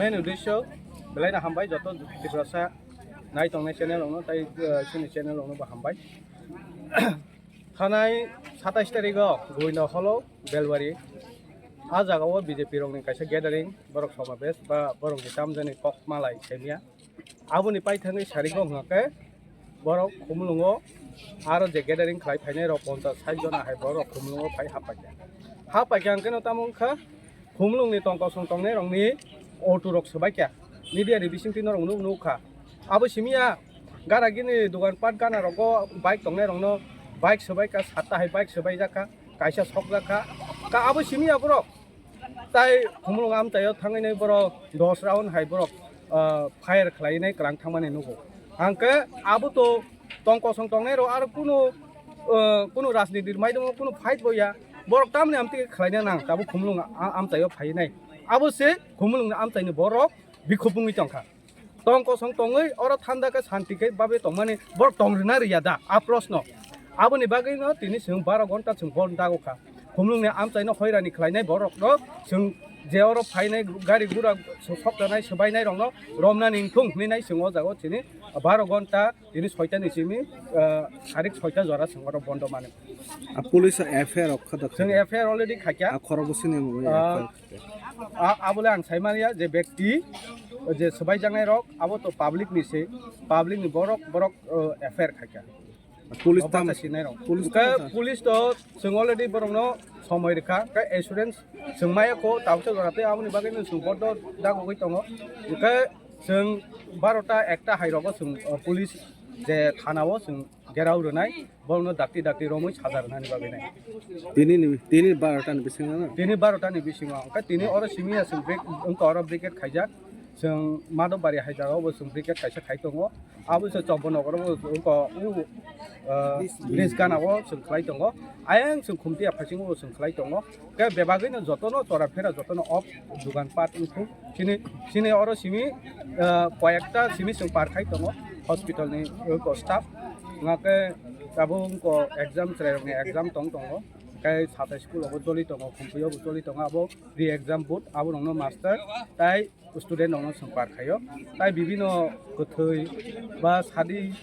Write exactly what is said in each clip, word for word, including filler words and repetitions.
Main uddesho belai no hambai joto Tiprasa nai tongnai channel rokno tai, eh, chini channel rokno bo hambai. Thanai satais tarikh o Govinda Hall o Belbari. A jaga o B J P rokni kaisa gathering, borok somabesh ba borokni tamjani kok malai saimya. Aboni paithangwi sarigo hwnkha khe borok Khumulwngo aro je gathering khlai phainai rok ponchas sait jona hai borok Khumulwngo phai happaikha. Happaikha hwnkhe no tamo wngkha Khumulwngni tongkosong tongnai rokni auto rok swbaikha. Media ni bisingtwi norok nuk nukha. Abo simiya gara gini dogan pat gana rogo bike tongnai rokno bike swbaikha, satta hai bike swbaijakha, kaisa sokjakha. Ka abo simiya borok. Tai Khumulwng amchaio thangwi nai borok dos round hai borok, ah, fire khlainai kwlang thangmani nugo. Hangkhe abo to tongkosong tongnai rok aro kunu, ah, kunu rajnitir maidongo kunu fight bo ya. Borok tamni amtwi khlaina nang tabuk Khumulwng a-, amchaio phainai. Abo se Khumulwngni amchaini borok bikhuk wngwi tongkha. Tongkosong tongwi oro thanda khe santi khe babe tongmani borok tong rwna rwya da? A proshno. Aboni bagwino tini chwng baro ghonta chwng bon dago kha. Khumulwngni amchaino hoirani khlainai borokno chwng je oro phainai gari gura sok janai swbainai rokno romnani wngthung hwnwi nai chwng o jaga o tini baro ghonta tini soita ni simi, ah, sarik soita jora chwng oro bondo mani. A police F I R rok kha da chwng kha? F I R already khaikha. A khorok bo sini mo Ah, F I R. A, abole ang saimanya je bekti je swbaijaknai rok abo to public ni se, public ni borok, borok, uh, F I R khaikha. Police tam, sinai rok. Police tam police to chwng already borok no somoi rikha, khe assurance chwng maya kho tabukhe jora tei aboni bagwi no chwng bodo dagogwi tongo. Khe chwng barota ekta hai rogo chwng, uh, police je thana o chwng gerao rwnai, borokno dakti dakti romwi saja rwnani bagwi nai. Tini ni, tini barota ni bisingo na? Tini barota ni bisingo, hwnkhe tini oro simi ya chwng brig-, wngkha oro brigade khaijak, chwng Madhobari hai jagao bo chwng brigade kaisa khai tongo, abo se Chombo Nogoro bo wngkha u, ah, bridge gana o chwng khlai tongo, ayang chwng Khumtiya phasingo bo chwng khlai tongo. Khe bebagwino jotono chora phera jotono off dogan pat wngkhu. Chini, chini oro simi, ah, koyekta simi chwng par khai tongo hospital ni, uh, staff. Hwnkhe abo wngkha exam chwrairokni exam tong tongo. Khe satai school obo choli tongo, Khumpuio bo choli tongo, abo pre exam board, abo rokno master tai student rokno chwng par khaio. Tai bibino kwthwi ba sadi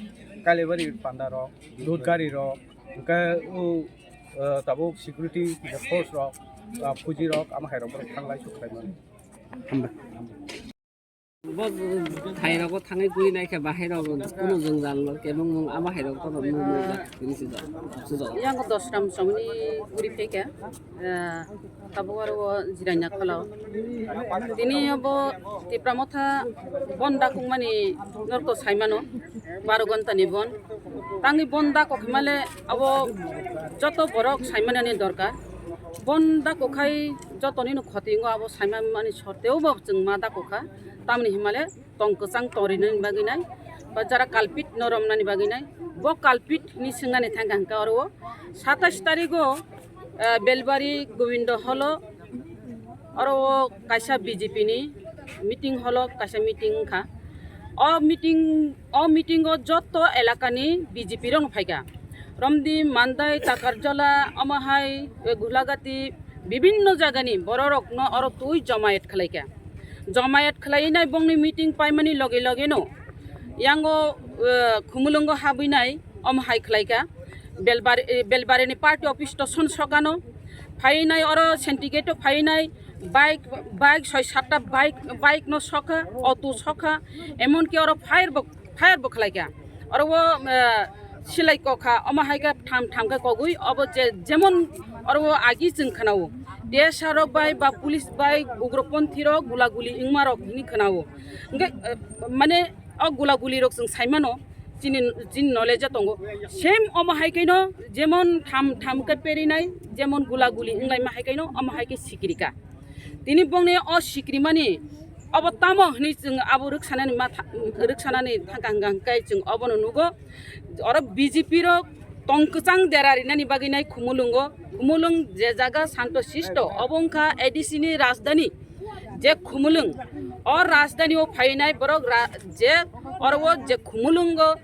Kailaibari panda rok, Dudgari rok, hwnkhe o, ah, tabuk security force rok, ah, fuji rok, amo hai rok borok thanglai suk khlai mano. Hambai. Bo thai rok bo thangwi guri nai khe bahai rok kunu jwngjal no kebeng mung amo hai rok to nung nung jak tini sijak sijak. Yang dosram somni guri phaikha, ah, tabuk aro o jiraina kholo. Tini obo Tipra Motha bon dakung mani norok to saimano, baro ghonta ni bon. Tangwi bon dakok himale abo joto borok saimanani dorkar. Bon dakok khai jotoni no khoti wngo abo saimanmani sorteo bo chwng ma dakok kha. Tamni himale tong kwchang tong rinani bagwi nai, ba jara culprit no romnani bagwi nai. Bo culprit ni swngnani thangkha hwnkhe oro o satais tarigo, eh, Belbari Govindo Holo, oro o kaisa B J P ni meeting holo kaisa meeting wngkha. O meeting, o meeting o joto elaka ni B J P rok no phaikha. Romdi, Mandai, Takarjala, omo hai, eh, Gulagati, bibinno jagani bororokno oro twi jomayet khlaikha. Jomayet khlainai bongni meeting paimani loge loge no yango, eh, Khumulwngo habwinai omo hai khlaikha. Belbari, eh, Belbarini party office to son sokano phainai, oro syndicate o phainai bike, bike soi satta bike, bike no sokha, auto sokha, emonki oro fire bo, fire bo khlaikha. Oro o, eh, Silai kokha, omo hai khe tham tham khe kogwi obo je jemon oro agi chwng khwnao. T S R rok bai ba police bai ugroponthi rok gula guli wngma rok hini khwnao. Hwnkhe, eh, mane o gula guli rok chwng saimano chini, chini knowledge o tongo. Same omo hai khe no jemon tham tham khe perinai, jemon gula guli wnglaima hai khe no omo hai khe sikrika. Tini bongni o sikrimani obo tamo hwnwi chwng abo rwksanani ma tha-, rwksanani thangka hwnkha hwnkhe chwng obono nugo. Oro B J P rok tong kwchang dera rinani bagwi nai Khumulwngo. Khumulwng je jaga santo sisto, obo wngkha A D C ni rajdhani je Khumulwng. O rajdhani o phainai borok ra-, je oro o je Khumulwngo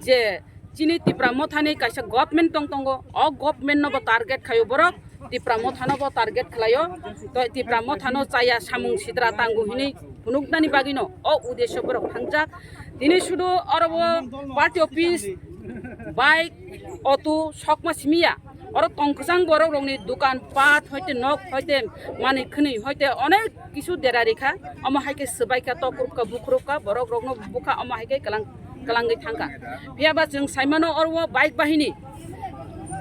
je chini Tipra Mothani kaisa government tong tongo, o government no bo target khaio borok, Tipra Motha no bo target khlaio, to Tipra Motha no chaya samung sitra tango hinwi phunuknani bagwi no o uddesho borok thangjak. Tini sudu oro bo party office, bike, auto sokma simiya, oro tong kwchang borok rokni dukan pat hoite nok hoite manwi khwnwi hoite onek kisu dera rikha, omo hai khe swbaikha, tokrupkha, bukrupkha, borok rokno bukha, omo hai khe kwlang kwlangwi thangkha. Phiya ba chwng saimano oro o bike bahini,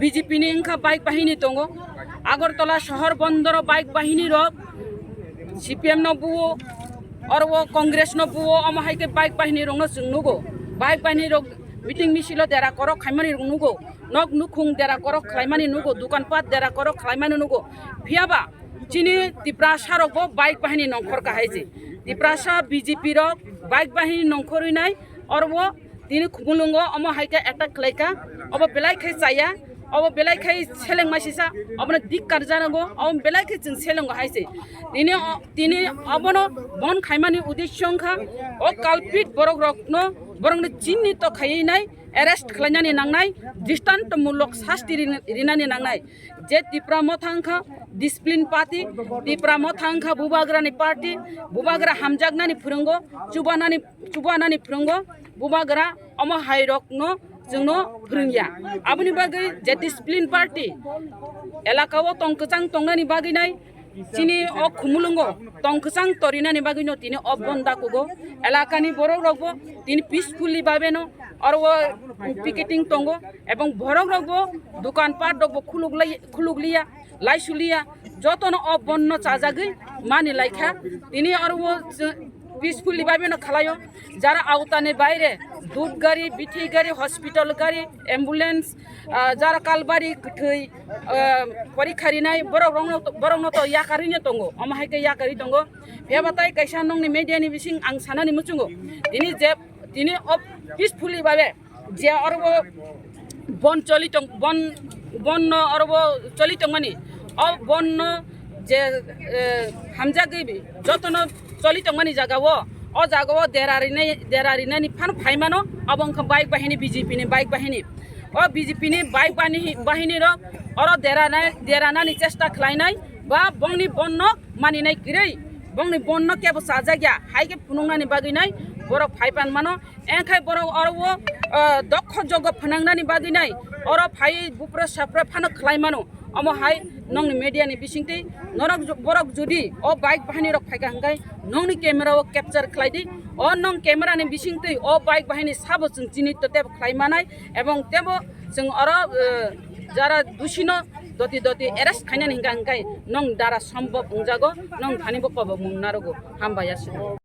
B J P ni wngkha bike bahini tongo. Agartala sohor bondoro bike bahini rok C P M no buo, oro o Congress no buo, omo hai khe bike bahini rokno chwng nugo. Bike bahini rok meeting misil o dera korok khaimani rok nugo. Nok nukhung dera korok khlaimani nugo, dukan pat dera korok khlaimani nugo. Phiya ba chini Tiprasa rok bo bike bahini nongkhor kahai se. Tiprasa B J P rok bike bahini nongkhorwi nai oro o tini Khumulwngo omo hai khe attack khlai kha, obo belai khai chaya, obo belai khai seleng masisa, obono dikkar janago, obo belai khai chwng selengo hai se. Tini o-, tini obono bon khaimani uddesho wngkha, o culprit borok rokno, borokno chinni to khaiwi nai, arrest khlainani nangnai, dristonto mulok sasti rin-, rinani nangnai. Je Tipra Motha wngkha discipline party, Tipra Motha wngkha bubagrani party, bubagra hamjaknani phwrwngo, chubanani chubanani phwrwngo, bubagra omo hai rokno chwngno phwrwngya. Aboni bagwi je discipline party elaka o tong kwchang tongnani bagwi nai chini o Khumulwngo tong kwchang torinani bagwi no tini o bon dakugo. Elakani borok rokbo tini peacefully babe no oro o picketing tongo, ebong borok rokbo dukan pat rokbo khuluk lai, khuluk liya. Laisuliya jotono o bonno chajagwi mani laikha. Tini oro o peacefully bai beno khalaio, jara autani baire dud gari, bithi gari, hospital gari, ambulance, ah, jara kalbari kwthwi, ah, porikha rinai borok rokno, borokno to yakarwi no tongo, omo hai khe yakarwi tongo. Phiya ba tai kaisa nongni media ni bising ang sanani muchungo, tini je, tini o peacefully babe je oro bo bon choli tong, bon, bon no oro bo choli tongmani, o bon no je, eh, hamjagwi jotono choli tongmani jaga o, o jaga o dera rinai, dera rinani phan phaimano, abo wngkha bike bahini, B J P ni bike bahini. O B J P ni bike bahini, bahini rok oro dera nai, dera nani chesta khlainai ba bongni bon no maninai kwrwi, bongni bon no kebo chajak ya hai khe phunuknani bagwi nai borok phai pan mano. Engkhai borok oro o, ah, dokho jogo phwnangnani bagwi nai oro phai bupra sapra phano khlai mano. Omo hai nongni media ni bisingtwi norok ju-, borok judi o bike bahini rok phaikha hwnkhe nongni camera o capture khlai di. O nong camera ni bisingtwi o bike bahini sabo chwng chini to tebo khlai manai ebong tebo chwng oro, ah, jara dusino doti doti arrest khainani hwnkha hwnkhe nong dara sombok wngjago, nong thani bo kobok mung narogo. Hambai aswk.